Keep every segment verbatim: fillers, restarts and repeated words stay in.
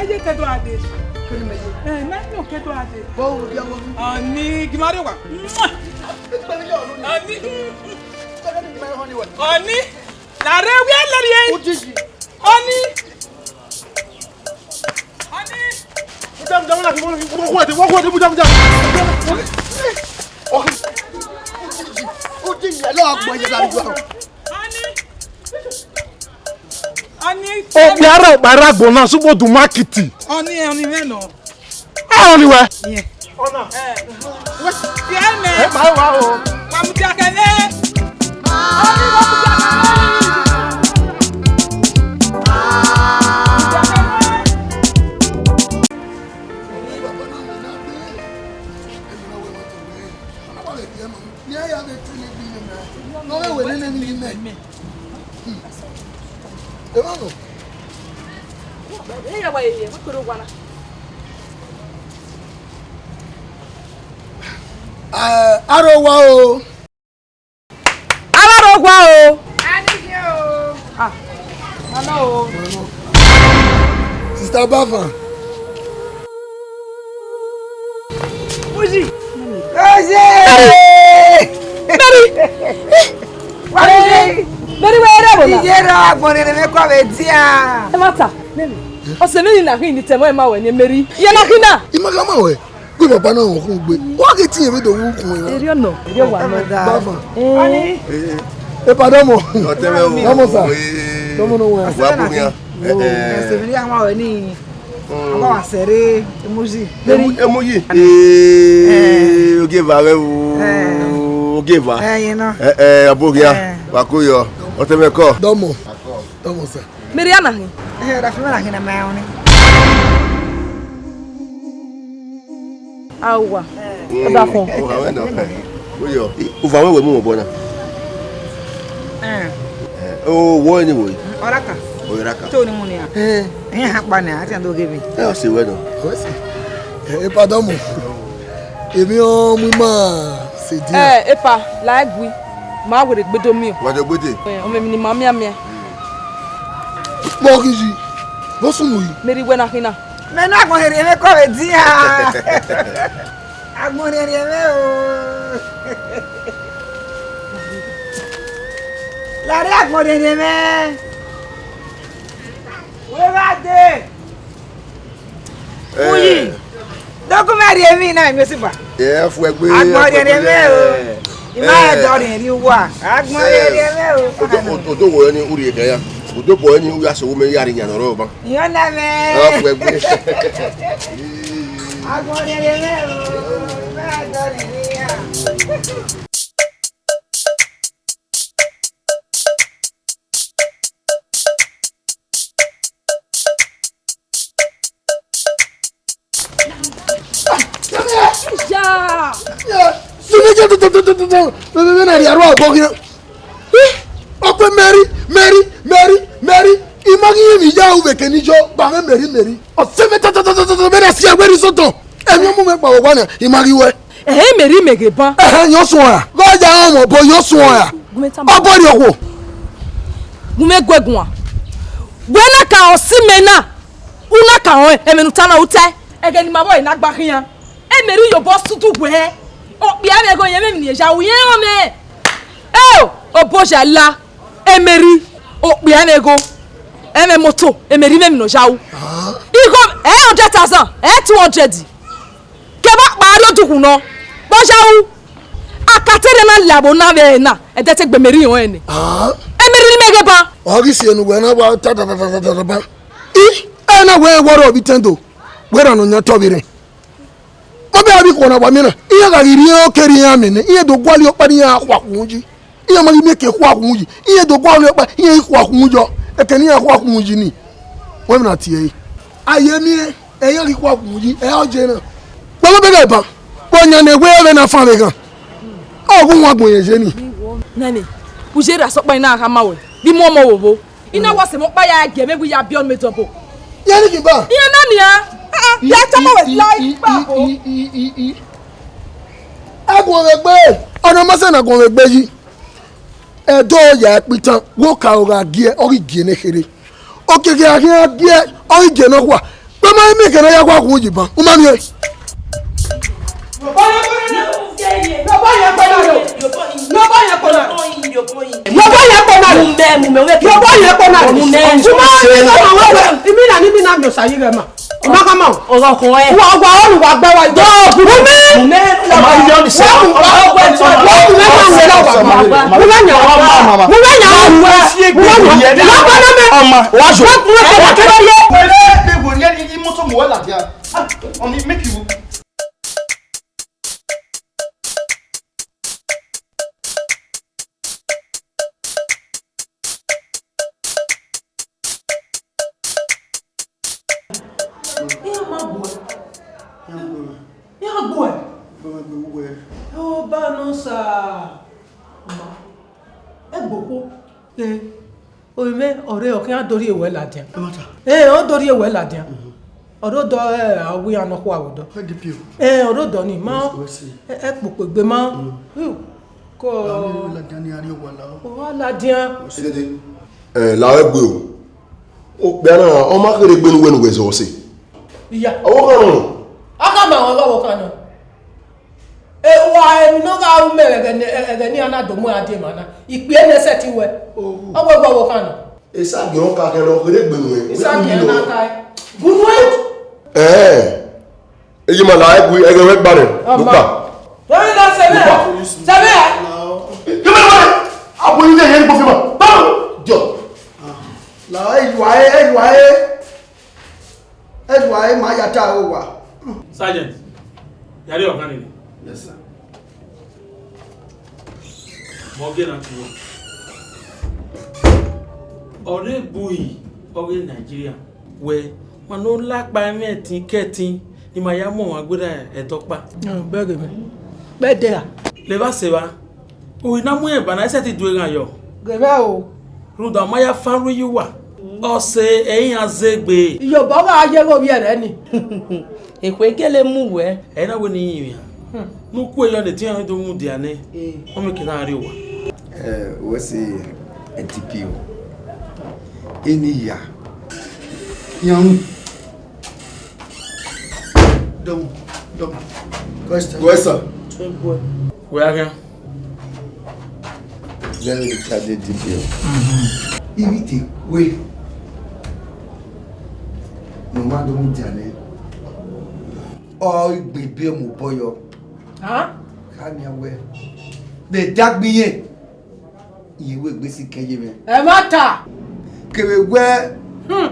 Ye ke do ade. Kene me ye. Eh, me no ke do ade. Bo wo dia wo. Ọni, gi ma rrie owa. Ọni. Ọni. La rre wẹ lẹrẹ. Ojiji. Ọni. Ọni. Mudia, mudia, mudia, mudia, mudia, mudia, mudia, mudia. Ojiji, ojiji, ẹ lọ gbọ ye da. Ọni. Ọni. Okpia rẹ ọkpa rre agbọn na sugbo du ma kiti. Ọni, ọni mwẹ nọ. Ẹ ọni wẹ. Ọna. Ẹ. Wẹ. Tiẹ mẹ. Ẹ ma wa o. Wa mudia kẹlẹ. Ọni wa mudia kẹlẹ. Eh, aro wa o. Aro wa o. Ah, mama o. Sister Bafa. Muji. Oje. Mary. Mary. Mary, wẹ rẹ bo na? Iye rọ agbọn rere mẹ kọ vbe dia. Ẹ ma ta, Mary. Ọsẹ Mary na khin ni tẹmọ ẹ ma wẹ ne Mary. Iye na khin na. I ma gha ma wẹ. Gu baba na họn khun gbe. Wa ghe tie vbe do wu kun na. Eri ọnọ, eri wa nọ. Bafa. Eh. Eh, eh, pardon mo. Ọtẹ vbe wo. Vamos, sir. Eh. Vamos, no, wa. Wa bu mi a. Eh, eh. Sevilla wa ni. Mm. Ama wa sere emuji. Emu-, emuji. Eh. Eh, ogieva vbe wu. Eh. Ogieva. Eh, you know. Eh, eh, abogia. Eh. Wa ko yo. Ọtẹ vbe ko. Domo. Domo, sir. Mary na khin? Eh, da fi Mary na khin na ma oni. Awa. Mm. Ọ da fọn. O ha wẹ nọ. O yo. Uva wẹ wẹ mu obọ na. Eh. Eh, o wo ni wo. Ọ ra ka. O ra ka. To ni mu ni a. Eh. Eh, ha pa ni a, a ti do ghe mi. Eh, ọ se wẹ nọ. Ọ se. Eh, e pardon mo. Emwi ọ mu ima sẹ dia. Eh, epa, la ẹgui, ma werriegbe do miẹn. Wa do gbede. Eh, ọ mwẹ emwi ne ima mianmian. Vbọ ghi yi, vbọ sunu yi. Mary, wẹ na khin na. Mẹ na agbọn rhiẹnrhiẹn mwẹ kọ vbe dia. Agbọn rhiẹnrhiẹn mwẹ o. La rre agbọn rhiẹnrhiẹn mwẹ. Wẹ gha dee. Eh. Uyi. Document rhie emwi na, Emesiba. Ẹ fu ẹgbe. Agbọn rhiẹnrhiẹn mwẹ o. I ma rẹn dọ rhiẹnrhiẹn uwa. Agbọn rhiẹnrhiẹn mwẹ o. Odo, odo, odo wo ni u rhie kẹ ya. Odo bọ ni u ya sẹ wo mẹ ya rhie yan nọ rọ ba. Iyọn na mẹ. Ẹ fu ẹgbe. Agbọn rhiẹnrhiẹn mwẹ o. I ma rẹn dọ rhiẹnrhiẹn ya. Ya! Sunu je to to to to to to. Mẹ, mẹ, mẹ na rhie aro agbọn khian. Ih! Ọkpẹ Mary, Mary, Mary, Mary. I ma ghi emwi ya ru vbe kẹ ni yo, ba mwẹ Mary, Mary. Ọ sẹ mẹ ta ta ta ta ta ta, mẹ na si ẹwẹ rre isọtọn. Emwi ọ mu mwẹ kpa vbe owa na, I ma ghi wẹ. Ẹhẹn, Mary mẹ ghe ban. Ẹhẹn, yọ suẹn ra. Ghe ọ ya rẹn ọmọ obọ, yọ suẹn ra. Gu mwẹ tama. Ọbọ rhie okhuo. Gu mwẹ guẹ guan. Wẹ na ka ọ si mẹ na. U na ka rẹn, ẹmwẹ ne u ta na, u tae. Ẹghẹ ne ima vbe ọre na gba khian. E Mary ye obọ sudu wẹ. Okpia mwẹ gho, yẹn mwẹ emwi ne ya ru, yẹn rẹn mwẹ. Eo, oboja la. E Mary, okpia mwẹ gho. Ẹmwẹ moto, e Mary mwẹ emwi ne ọ ya ru. Igho, ẹ hundred thousand, ẹ two hundred. Kevbe ọkpa rrie odukhunmwu nọ, vbọ ya ru. Akatere na la vbe na vbe ẹre na, ẹdẹ te gbe Mary rẹn nẹ. Ah. E Mary ne imẹ ghe ban. Ọ ghi si enu wẹ na wa ta ta ta ta ta ta ba. I, ẹ na wẹ wọrọ vbe itẹn do, wẹ ra nọ yan tọ vbe rẹn. Ọ bẹ a vbe ikhuo na wa miẹn na, iran gha ghi rhie okere iran amẹ nẹ, iran do gualọ ọkpa ne iran khua khu yi. Iran ma ghi miẹn ke khua khu yi, iran do gualọ ọkpa, iran i khua khu yọ, ẹkẹ ne iran khua khu yi ni. Wẹ vbe na tie ẹre. A ye miẹn, ẹ iran ghi khua khu yi, ẹ ọ je na. Kpọlọ bẹghe ban, vbe ọyan ne wẹ vbe na fan vbe ghan. Ọ gu wan gbẹn ye ni. Nene, u ye ra sọkpa na khama wẹ, vbe mu ọmọ vbe obo. I na wa sẹ mẹ ọkpa ya gie mwẹ wẹ ya biẹ ọnii mẹ dọbọ. Iran ni khin ba? Iran na nian. Ah, ah, ya tama wẹ la ikpa bo. Aguọmwẹgbe, ọna ma sẹ ne aguọmwẹgbe yi. Ẹdẹ ọ ya ẹkpitan, wo ka ọ gha gie, ọ ghi gie ne kherhe. Okiekie a khian gie, ọ ghi gie nọkhua. Kpama emi kene ya gua khu yi ban. U ma miẹn. Yọbọ yẹn kpọna rẹ. Yọbọ yẹn kpọna rẹ. Yọbọ yẹn kpọna rẹ. Mumẹ, mumẹ, wẹ. Yọbọ yẹn kpọna rẹ. Mumẹ. U ma miẹn ọmọ wẹ. Imi na ni mi na miẹn osa yi ghẹ ma. U ma khama o. Ọgọ khun ẹ. Wa, wa, ọ ni wa gbẹ wa. Dọ, mumẹ. Mumẹ. Ọmọ yọ ni sẹ. Wa, wa, wa, wa, mumẹ na wẹ na wa. Mumẹ nya. Mumẹ nya. Mumẹ nya. Ọmọ, wa jọ. Wa, wa, wa, wa, wa. Wẹrẹ, wẹrẹ, wẹrẹ, imoto mu wẹ ladian. Ah, ọni, make you. Iran ma gbuẹ. Iran gbuẹ. Iran gbuẹ. Gbuẹ, gbuẹ, gbuẹ. Ọba nọ sa. Ma. Ẹgbokpo. Eh. Ovbi mwẹ ọre ọ khian do rhie wẹ ladian. Ẹ ma ta. Ẹ, ọ do rhie wẹ ladian. Mhm. Ọ do dọ, ẹ, a wẹ iran nọkhua vbe odọ. Wẹ D P O. Ẹ, ọ do dọ ni, ma, wẹ, wẹ si. Ẹ, ẹ kpokpo egbe ma. Mm. Yu, kọ. Ladian ni a rhie owa la. Owa ladian. Wẹ si. Ẹ, la wẹ gbe o. Okpia na, ọ ma kherhe gbe ne uwẹ ne uwẹ zọ ọse. Iya. Ọvbokhan nọ. A ka ma wọn ọvbokhan nọ. Ehua emwi ne ọ gha ru mẹ vbe ẹghẹ ne, ẹghẹ ne iran na do mu ẹre die emwa na, ikpia ne sẹtin wẹ. Oh. Ọ wẹ gbe ọvbokhan nọ. Esagiẹn ọka kherhe ọ kherhe gbe nuẹn. Esagiẹn na ka ẹ. Gu nuẹn. Ẹẹn. Eyi ma la ẹgui, ẹghẹ wẹ gba rẹ. Ọma. Lukpa. Rọrin na sẹmẹ. Lukpa. Sẹmẹ. Kí ló dé? Abo yín dẹ̀ yẹn ní gbófin ma. Báwo? Jọ. La ẹyọ ayé, ẹyọ ayé. Ẹdua ẹ ma ya ta aro wa. Sergeant, yare ọghan nene. Yes, sir. Mọ gie na tuẹ. Ọre bu yi ọghe Nigeria wẹ, ma no la kpa ẹmwẹ ẹtin kẹtin, ne ima ya mu ọmwa gberra ẹdẹ ọkpa. Bẹghe mwẹ. Bẹdẹ ra? Levba sẹ evba. Uhi na mu rẹn ba na, I sẹtin du eghan yọ. Ghe mwẹ o. Rhunmwuda ọ ma ya fan ru iye uwa, ọse ẹ i iran zẹ egbe. Iyobọ gha ye ghe ovbi ẹre ni. Ekhue gele mu wẹ. Ẹ i na wẹ ne I rinmwian. Hmm. Ne u ku eyọ ne ediọn do mudia nẹ, eh, ọ mẹ ke na rrie owa. Eh, wẹ sẹ D P O. Eni ya. Yan. Dọmọ, dọmọ. Question. Question. Wẹ a khian. Very retarded D P O. Mhm. Ivbi te kue ne ọ ma do mudia nẹ, ọ gbe ebe mu obọ yọ. Hàn? Khama wẹ, vbe ẹdẹ agbọn irẹn, irẹn wẹ egbe sikẹ ye mwẹ. Ẹmwata! Kevbe wẹ, hmm,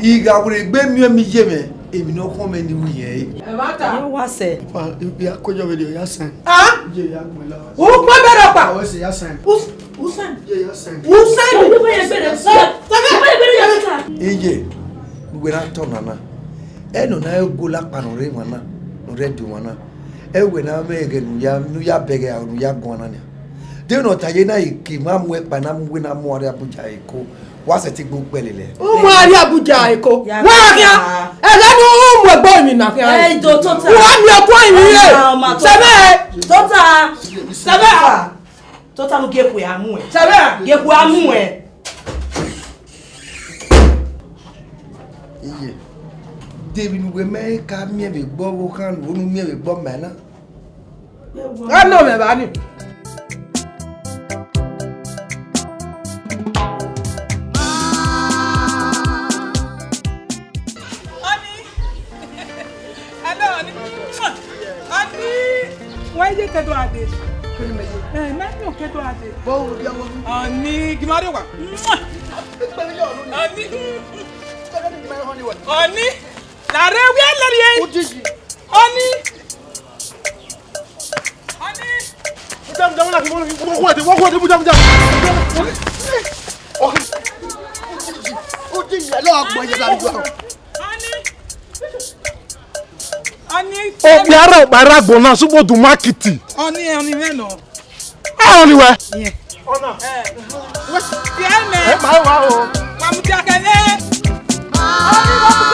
I gha werriegbe miẹn emwi ye mwẹ, emwi ne ọ khọn mwẹ ni ru irẹn re. Ẹmwata! Ẹ wa sẹ. Papa, I, I ya kue yọ vberriọ, ya sẹn. Ah? Ye ya gbẹn la. U kue bẹrẹ ọkpa? Ọ wẹ sẹ, ya sẹn. U, u sẹn. Ye ya sẹn. U sẹn. Iye, ne uwẹ na tọ nana, ẹ nọ na ẹ go la kpa ne ọ rre emwa na, ne ọ rre ẹdẹ emwa na, ẹ wẹ na mwẹ ẹghẹ ne u ya, ne u ya bẹghe aro ne u ya guan na nia. De ne ọ ta ye na, I ke ma mu ẹkpa na mu wẹ na mu arre Abuja Eko, wa sẹtin gbe ukpẹ lele. U mu arre Abuja Eko. Ya wa khian. Ẹghẹ ne u mu egbe emwi na khian. Ẹ, do tota. Wa miẹn ọkọ emwi re. Ọma, ọma, tota. Sẹmẹ. Tota. Sẹmẹ. Tota, ne u gie ekhue a mu ẹn. Sẹmẹ. Gie ekhue a mu ẹn. Iye. De emwi ne uwẹ mẹ ka miẹn vbe egbe ọvbokhan, ne u miẹn vbe egbe ọma na? Gha nọ mwẹ evba ni. Honey. Hello, honey. Honey. Wẹ ye ke do a dee? Kene mẹ ye? Eh, mẹ ye ke do a dee. Bo wo dia wo. Honey, gi ma rrie owa. Honey. Honey. La rre wẹ lẹrẹ. Ojiji. Honey. Honey. Buda, buda, buda, buda, buda, buda, buda, buda. Ojiji. Ojiji, ẹ lọ gbọ ye la. Honey. Honey. Okpia rẹ ọkpa rre agbọn na, sugbo du ma kiti. Honey, honey, mwẹ nọ. Ẹ, honey wẹ. Yeah. Ọna. Ẹ. Tiẹ mẹ. Ẹ, ma wa o. Wa mu dia kẹlẹ. Honey, wa mu